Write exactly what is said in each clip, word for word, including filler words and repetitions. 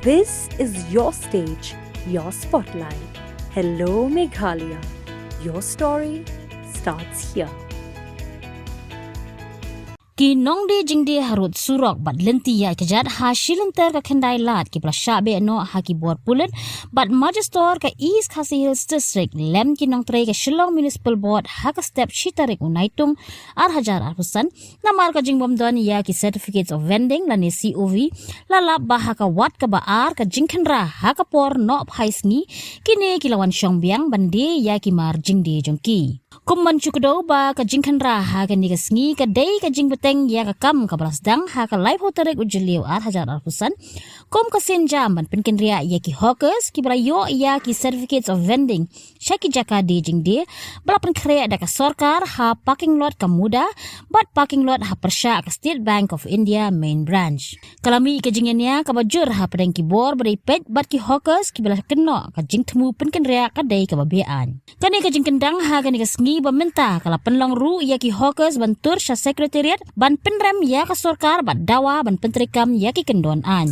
This is your stage, your spotlight. Hello Meghalaya. Your story starts here. Ki nongdie jingdie harud surok bad lynti ïaid kjat ha shilynter ka khyndai lad kiba la shah beh noh ha ki bor pulit bad Magistrate ka East Khasi Hills District lem ki nongtrei ka Shillong Municipal Board ha ka step shi tarik u Naitung ar hajar arphew san namar ka jingbym don ïa ki Certificates of Vending lane C O V, la lap ba ha ka wad kaba ar ka jingkhynra ha ka por noh phai sngi, kine ki la wan shong biang ban die ïa ki mar jingdie jong ki. Kum ban shu kdew ba ka jingkhynra ha kane ka sngi ka dei ka jingbteng ïa ka kam kaba la sdang ha ka laiphew tarik u Jylliew ar hajar arphew san kum ka sienjam ban pynkynriah ïa ki hawkers kiba la ïoh ïa ki Certificates of Vending sha ki jaka die jingdie ba la pynkhreh da ka sorkar ha parking lot ka MUDA bad parking lot ha pyrshah ka State Bank of India Main Branch. Ka la mih ka jingïania kaba jur hapdeng ki bor ba dei peit bad ki hawkers kiba la kynnoh ka jingthmu pynkynriah ka dei kaba be-aiñ. Kane ka jingkyndang ha kane ka sngi ba mynta ka la pynlong ruh ïa ki hawkers ban tur sha Secretariat ban pynrem ïa ka sorkar bad dawa ban pyntreikam ïa ki kyndon aiñ.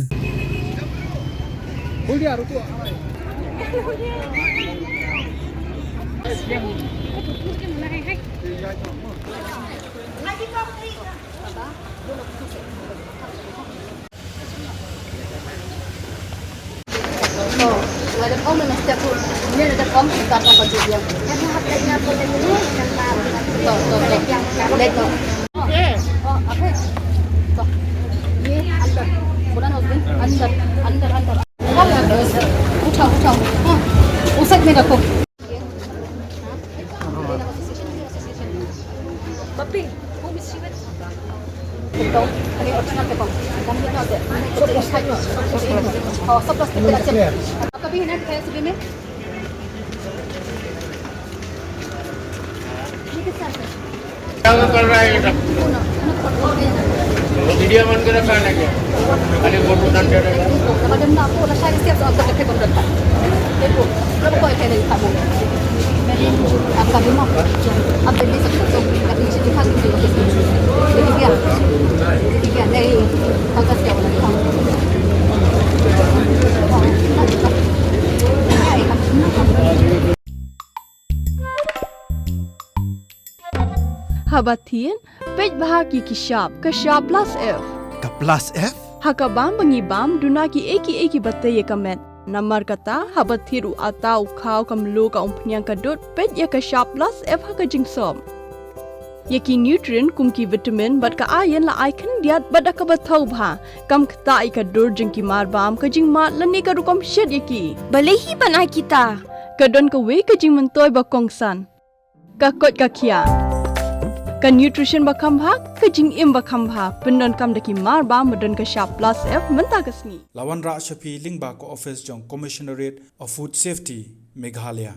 उठा, उठा। हाँ, उस साइड में रखो। आपका भी है ना, खाया सुबह में? ये किस तरह से? क्या कर रहा है ये सब? मीडिया बन के रखा है ना क्या? खाली फोटो उठाते रहेगा। आपका भी ना? आप जल्दी से फोटो अपनी से दिखा दीजिए, लोकेशन। दिख गया? दिख गया? नहीं, कागज क्या बोला? दिखाओ। Haba thied, peit bha ki ki shap, ka shap plus F. Ka plus F? Ha ka bam ba ngi bam, duna kiei kiei kiba tei ïa ka met. Namar kata, haba thied u atta, u khaw, ka mluh, ka umphniang, ka dud, peit ïa ka shap plus F ha ka jingsop. Ïa ki nutrient kum ki vitamin bad ka iron la ai khyndiat bad da kaba thaw bha. Kam ktah ïa ka dur jong ki mar bam, ka jingmad lane ka rukom shet ïa ki. Balei hi ban ai kita? Ka don kawei ka jingmyntoi ba kongsan. Ka koit ka khiah. Ka nutrition ba kham bha, ka jingim ba kham bha, pyndonkam da ki mar bam ba don ka shap plus F mynta ka sngi. La wanrah sha phi lyngba ka office jong Commissionerate of Food Safety, Meghalaya.